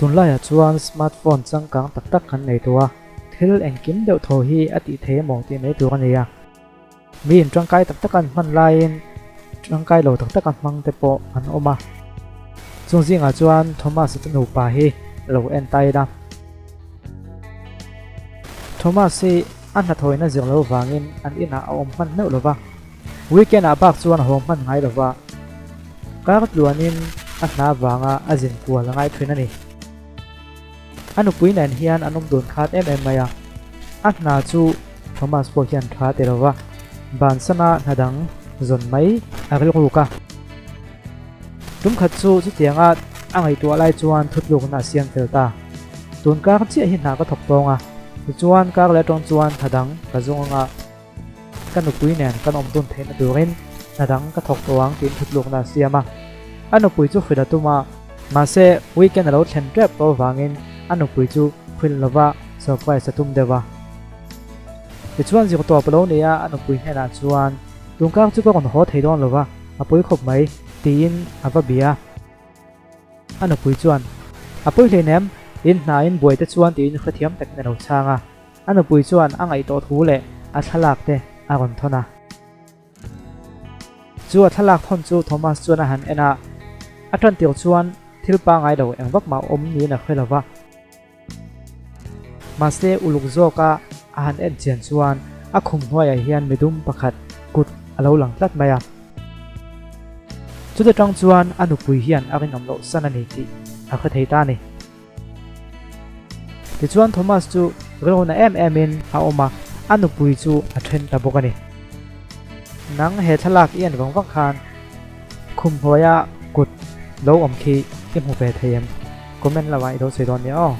Tunlaiah chuan smartphone changkang tak tak kan nei tawh a, thil engkim deuh thaw hi a tih thei emaw tih mai tur a ni a. Miin tangkai tak tak an hman laiin tangkai lo tak tak a hmang te pawh an awm a. Chung zingah chuan Thomas-a te nupa hi lo en ta ila. Thomas hi a hnathawina zir lo vangin an inah a awm hman meuh lo va. Weekend ah bak chuan a haw hman ngai lo va. Kar tluanin a hna vanga a zin kual a ngai thin a ni. A nupui nen hian an awm dun khat em em mai a, a hna chu Thomas pawh hian tha ti lo va, bansana hna dang zawn mai a rilruk a. Tum khat chu chutianga a ngaihtuah lai chuan thutlukna a siam fel ta. Tun kar chiah hi hna ka thawk tawng a, tichuan kar leh atang chuan hna dang ka zawng anga ka nupui nen kan awm dun theihna turin hna dang ka thawk tawh ang tiin thutlukna a siam a. A nupui chu hrilh a tum a, mahse weekend a lo thlen tep tawh avangin a nupui chu hrilh lova surprise a tum deuh a. Tichuan zirtawp a lo nei a, a nupui hnenah chuan Tungkar chu ka rawn haw thei dawn lova, a pawi khawp mai, tiin a va bia a. A nupui chuan, A pawi hleinem, in hnain buai te chuan tiin hrethiam takin a lo chhang a. A nupui chuan a ngaih tawh thu leh a thlalak te a rawn thawn a. Chu a thlalak thawn chu Thomas chuan a han en a, a tan tir chuan thil pangai lo eng vak mah awm niin a hre lo va. Mahse uluk zawka a han en chian chuan a khum hnuaiah hian midum pakhat kut a lo lang tlat mai a. Chuta tang chuan a nupui hian a rinawm loh san a ni tih a hre thei ta a ni. Tichuan Thomas chu rilruna em em in a awm a, a nupui chu a then ta bawk a ni. Nang he thlalak i en vang vang khan khum hnuaia kut lo awm khi i hmu ve thei em? Comment lamah i lo sawi dawn nia aw.